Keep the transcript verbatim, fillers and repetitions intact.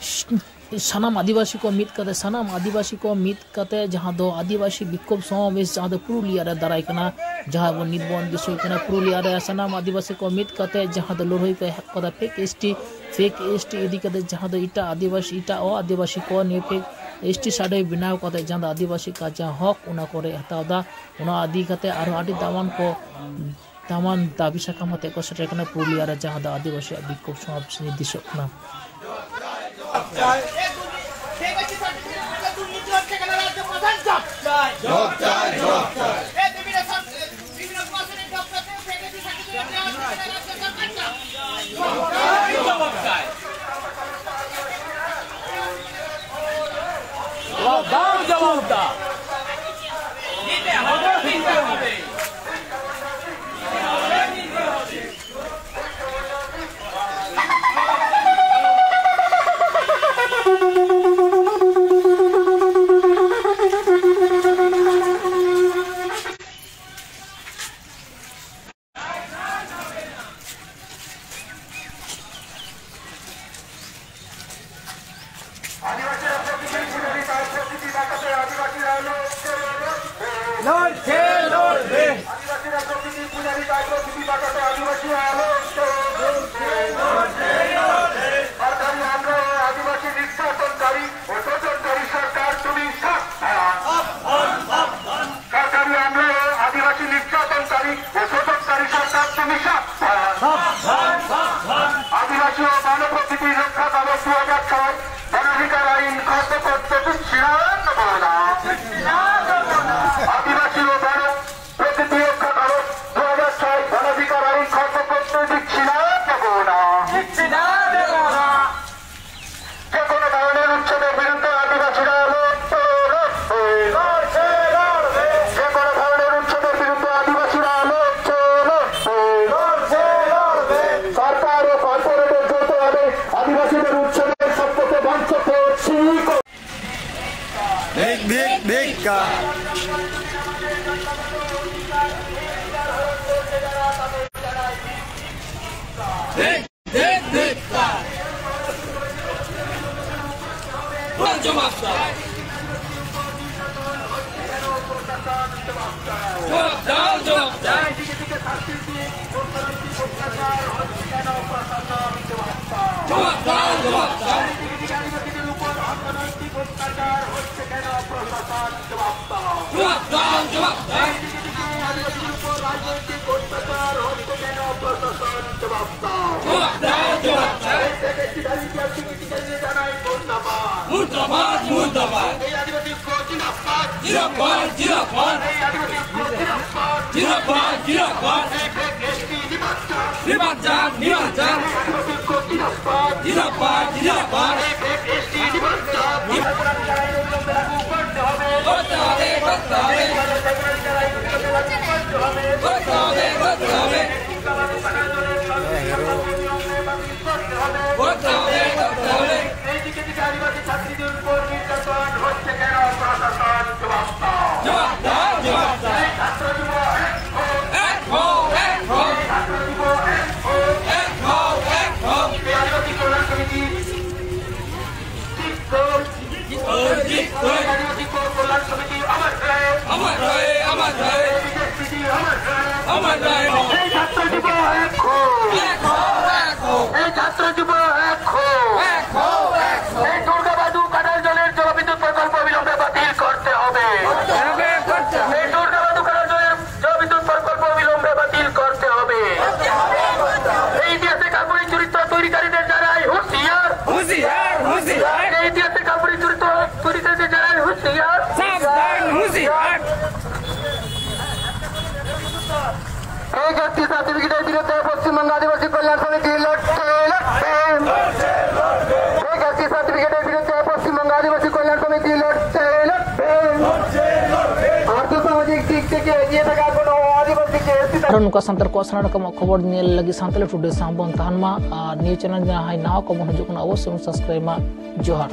ᱥᱟᱱᱟᱢ ᱟᱹᱫᱤᱵᱟᱹᱥᱤ ᱠᱚ ᱢᱤᱫ ᱠᱟᱛᱮ, ᱥᱟᱱᱟᱢ ᱟᱹᱫᱤᱵᱟᱹᱥᱤ ᱠᱚ ᱢᱤᱫ ᱠᱟᱛᱮ, ᱡᱟᱦᱟᱸ ᱫᱚ ᱟᱹᱫᱤᱵᱟᱹᱥᱤ ᱵᱤᱠᱠᱷᱳᱵ ᱥᱚᱢᱟᱵᱮᱥ, ᱡᱟᱦᱟᱸ ᱫᱚ ᱯᱩᱨᱩᱞᱤᱭᱟ ᱨᱮ ᱫᱟᱨᱟᱭ ᱠᱟᱱᱟ, ᱡᱟᱦᱟᱸ ᱵᱚᱱ ᱱᱤᱛ ᱵᱚᱱ ᱫᱤᱥᱟᱹᱭ ᱠᱟᱱᱟ, ᱯᱩᱨᱩᱞᱤᱭᱟ ᱨᱮ ᱥᱟᱱᱟᱢ ᱟᱹᱫᱤᱵᱟᱹᱥᱤ ᱠᱚ ᱢᱤᱫ ᱠᱟᱛᱮ, ᱡᱟᱦᱟᱸ ᱫᱚ ᱞᱟᱹᱲᱦᱟᱹᱭ ᱠᱚ ᱮᱦᱚᱵ ᱠᱟᱫᱟ, fake S T, fake S T ᱤᱫᱤ ᱠᱟᱛᱮ, ᱡᱟᱦᱟᱸ ᱫᱚ ᱮᱴᱟᱜ ᱟᱹᱫᱤᱵᱟᱹᱥᱤ, ᱮᱴᱟᱜ ᱚ ᱟᱹᱫᱤᱵᱟᱹᱥᱤ ᱠᱚ ᱱᱤᱭᱟᱹ ᱯᱷᱮᱠ ᱮᱥ ᱴᱤ ᱥᱟᱰᱮ ᱵᱮᱱᱟᱣ ᱠᱟᱛᱮ, ᱡᱟᱦᱟᱸ ᱫᱚ ᱟᱹᱫᱤᱵᱟᱹᱥᱤ ᱠᱟᱪᱟ ᱦᱚᱠ ᱚᱱᱟ ᱠᱚ ᱨᱮᱡ ᱦᱟᱛᱟᱣ ᱫᱟ᱾ ᱚᱱᱟ ᱤᱫᱤ ᱠᱟᱛᱮ ᱟᱨᱦᱚᱸ ᱟᱹᱰᱤ ᱫᱟᱢᱟᱱ ᱠᱚ ᱛᱟᱢᱟᱱ ᱫᱟᱹᱵᱤ ᱥᱟᱠᱟᱢ ᱟᱛᱮ ᱠᱚ ᱥᱮᱴᱮᱨ ᱠᱟᱱᱟ ᱯᱩᱨᱩᱞᱤᱭᱟ ᱨᱮ, ᱡᱟᱦᱟᱸ ᱫᱚ ᱟᱹᱫᱤᱵᱟᱹᱥᱤᱭᱟᱜ ᱵᱤᱠᱠᱷᱳᱵ ᱥᱚᱢᱟᱵᱮᱥ ᱫᱤᱥᱚᱜ ᱠᱟᱱᱟ᱾ লড়ছে, লড়বে। আদিবাসীরা প্রকৃতি পূজারী, তাই প্রকৃতি বাঁচাতে আদিবাসীরা লড়ছে। সরকারি আমরাও আদিবাসী নির্যাতনকারী ও শোষণকারী সরকার, তুমি সাবধান। সরকারি আমরাও আদিবাসী নির্যাতনকারী ও শোষণকারী সরকার, তুমি সাবধান। আদিবাসী ও বন প্রকৃতি রক্ষা কবচ দু হাজার ছয়, বনাধিকার আইন খর্ব করতে দিচ্ছি না, দেবো না। আদিবাসী ও বন প্রকৃতি রক্ষা কবচ দু হাজার ছয়, বনাধিকার আইন খর্ব করতে দিচ্ছি না, দেবো না। যে কোনো ধরনের উচ্ছেদের বিরুদ্ধে আদিবাসীরা লড়ছে, লড়ছে। যে কোনো ধরনের উচ্ছেদের বিরুদ্ধে আদিবাসীরা লড়ছে, লড়ছে। সরকার ও কর্পোরেটের যৌথভাবে আদিবাসীদের উচ্ছেদের সত্যকে ধ্বংস করছি। ভিক, ভিক, ভিক্ষা। ভিক, ভিক, ভিক্ষা। জবাব দাও। জবাব দাও, জবাব দাও। জবাব দাও, জবাব দাও। জবাব দাও, জবাব দাও। জবাব দাও, জবাব দাও। মুর্দাবাদ, মুর্দাবাদ। জিন্দাবাদ, জিন্দাবাদ। জিন্দাবাদ, জিন্দাবাদ। নির্বাক যাক, নির্বাক যাক। জিন্দাবাদ, জিন্দাবাদ। করতে হবে, করতে হবে। করতে হবে, করতে হবে। করতে হবে, করতে হবে। এইদিকে দিকে আদিবাসী ছাত্রীদের উপর নির্যাতন হচ্ছে কেন? প্রশাসন জবাব দাও। জবাব দাও, জবাব দাও। এই ছাত্র যুব এক হও। এক হও, এক হও। এই ছাত্র যুব এক হও। এক হও, এক হও। এই আদিবাসী কল্যাণ সমিতি জিত করুন। জিত করুন, জিত করুন। এই আদিবাসী কল্যাণ সমিতি আমার হয়ে। আমার হয়ে, আমার হয়ে। এই বিদেশ নীতি আমার হয়ে। আমার হয়ে। এই ছাত্র যুব এক হও। এক হও, এক হও। এই ছাত্র যুব এক হও। এক হও, এক হও। এই দুর্গা বাদু কাটাল জলের জলবিদ্যুৎ প্রকল্প অবিলম্বে বাতিল করতে হবে। করতে হবে, করতে হবে। এই দুর্গা বাদু কাটাল জলের জলবিদ্যুৎ প্রকল্প অবিলম্বে বাতিল করতে হবে। করতে হবে, করতে হবে। এই ইতিহাসে কাল্পনিক চরিত্র তৈরিকারীদের জানাই হুঁশিয়ার। হুঁশিয়ার, হুঁশিয়ার। এই ইতিহাসে কাল্পনিক চরিত্র তৈরিকারীদের জানাই হুঁশিয়ার। সাবধান, হুঁশিয়ার। এই জাতি সার্টিফিকেটের বিরুদ্ধে পশ্চিমবঙ্গ আদিবাসী কল্যাণ সমিতি লড়তে লড়বে। এই জাতি সার্টিফিকেটের বিরুদ্ধে পশ্চিমবঙ্গ আদিবাসী কল্যাণ সমিতি লড়তে লড়বে। আর্থ সামাজিক দিক থেকে এগিয়ে থাকা কোনো আদিবাসীকে এসটি আᱨᱦᱚᱸ ᱱᱚᱝᱠᱟ ᱥᱟᱱᱛᱟᱲ ᱠᱚᱣᱟᱜ ᱥᱟᱱᱟᱢ ᱨᱚᱠᱚᱢᱟᱜ ᱠᱷᱚᱵᱚᱨ ᱧᱮᱞ ᱞᱟᱹᱜᱤᱫ ᱥᱟᱱᱛᱟᱲᱤ ᱴᱩᱰᱮ ᱥᱟᱶ ᱵᱚᱱ ᱛᱟᱦᱮᱱ ᱢᱟ᱾ ᱟᱨ ᱱᱤᱭᱟᱹ ᱪᱮᱱᱮᱞ ᱡᱟᱦᱟᱸᱭ ᱱᱟᱣᱟ ᱠᱚᱵᱚᱱ ᱦᱤᱡᱩᱜ ᱠᱟᱱᱟ, ᱚᱵᱚᱥᱥᱳᱭ ᱵᱚᱱ ᱥᱟᱵᱥᱠᱨᱟᱭᱤᱵ ᱢᱟ᱾ ᱡᱚᱦᱟᱨ᱾